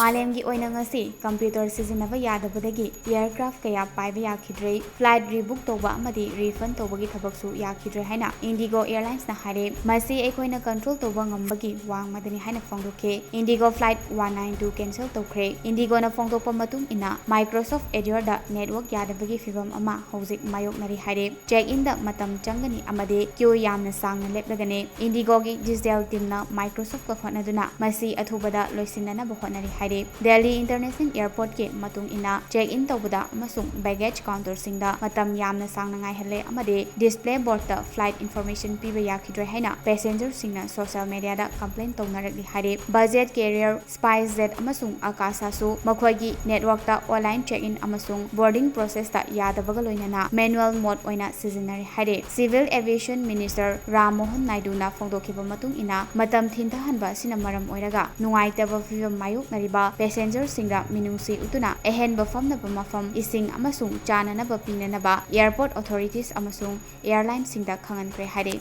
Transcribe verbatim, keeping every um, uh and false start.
ꯃꯥꯂꯦꯝꯒꯤ ꯑꯣꯏꯅ ꯉꯁꯤ computer ꯁꯤꯖꯤꯟꯅꯕ ꯌꯥꯗꯕꯗꯒꯤ aircraft ꯀꯌꯥ ꯄꯥꯏꯕ ꯌꯥꯈꯤꯗ꯭ꯔꯦ꯫ Flight rebook ꯇꯧꯕ ꯑꯃꯗꯤ refund ꯇꯧꯕꯒꯤ ꯊꯕꯛꯁꯨ ꯌꯥꯈꯤꯗ꯭ꯔꯦ ꯍꯥꯏꯅ IndiGo Airlinesꯅ ꯍꯥꯏꯔꯦ꯫ "ꯃꯁꯤ ꯑꯩꯈꯣꯏꯅ control ꯇꯧꯕ ꯉꯝꯕꯒꯤ ꯋꯥꯡꯃꯗꯅꯤ" ꯍꯥꯏꯅ ꯐꯣꯡꯗꯣꯛꯈꯤ꯫ IndiGo Flight one nine two cancel ꯇꯧꯈ꯭ꯔꯦ꯫ IndiGoꯅ ꯐꯣꯡꯗꯣꯛꯄ ꯃꯇꯨꯡ ꯏꯟꯅ, Microsoft Azureꯗ network ꯌꯥꯗꯕꯒꯤ ꯐꯤꯚꯝ ꯑꯃ ꯍꯧꯖꯤꯛ ꯃꯥꯌꯣꯛꯅꯔꯤ ꯍꯥꯏꯔꯦ꯫ Check-inꯗ ꯃꯇꯝ ꯆꯪꯒꯅꯤ ꯑꯃꯗꯤ queue ꯌꯥꯝꯅ ꯁꯥꯡꯅ ꯂꯦꯞꯂꯒꯅꯤ꯫ IndiGoꯒꯤ digital teamꯅ Microsoftꯀ ꯈꯠꯅꯗꯨꯅ ꯃꯁꯤ ꯑꯊꯨꯕꯗ ꯂꯣꯏꯁꯤꯟꯅꯅꯕ ꯍꯣꯠꯅꯔꯤ ꯍꯥꯏꯔꯤ꯫ Delhi International Airportꯀꯤ ꯃꯇꯨꯡ ꯏꯟꯅ, check-in ꯇꯧꯕꯗ ꯑꯃꯁꯨꯡ baggage counterꯁꯤꯡꯗ ꯃꯇꯝ ꯌꯥꯝꯅ ꯁꯥꯡꯅ ꯉꯥꯏꯍꯜꯂꯦ ꯑꯃꯗꯤ display boardꯇ flight information ꯄꯤꯕ ꯌꯥꯈꯤꯗ꯭ꯔꯦ ꯍꯥꯏꯅ passengerꯁꯤꯡꯅ social mediaꯗ complain ꯇꯧꯅꯔꯛꯂꯤ ꯍꯥꯏꯔꯤ꯫ Budget carrier SpiceJet ꯑꯃꯁꯨꯡ Akasꯥꯁꯨ ꯃꯈꯣꯏꯒꯤ networkꯇ online check-in ꯑꯃꯁꯨꯡ boarding processꯇ ꯌꯥꯗꯕꯒ ꯂꯣꯏꯅꯅ manual mode ꯑꯣꯏꯅ ꯁꯤꯖꯤꯟꯅꯔꯤ ꯍꯥꯏꯔꯤ꯫ Civil Aviation Minister Ram Mohan Naiduꯅ ꯐꯣꯡꯗꯣꯛꯈꯤꯕ ꯃꯇꯨꯡ ꯏꯟꯅ, ꯃꯇꯝ ꯊꯤꯟꯊꯍꯟꯕ ꯑꯁꯤꯅ ꯃꯔꯝ ꯑꯣꯏꯔꯒ ꯅꯨꯡꯉꯥꯏꯇꯕ ꯐꯤꯚꯝ ꯃꯥꯌꯣꯛꯅꯔꯤꯕ passengerꯁꯤꯡꯗ ꯃꯤꯅꯨꯡꯁꯤ ꯎꯠꯇꯨꯅ ꯑꯍꯦꯟꯕ ꯐꯝꯅꯕ ꯃꯐꯝ, ꯏꯁꯤꯡ ꯑꯃꯁꯨꯡ ꯆꯥꯅꯅꯕ ꯄꯤꯅꯅꯕ airport authorities ꯑꯃꯁꯨꯡ airlineꯁꯤꯡꯗ ꯈꯪꯍꯟꯈ꯭ꯔꯦ ꯍꯥꯏꯔꯤ꯫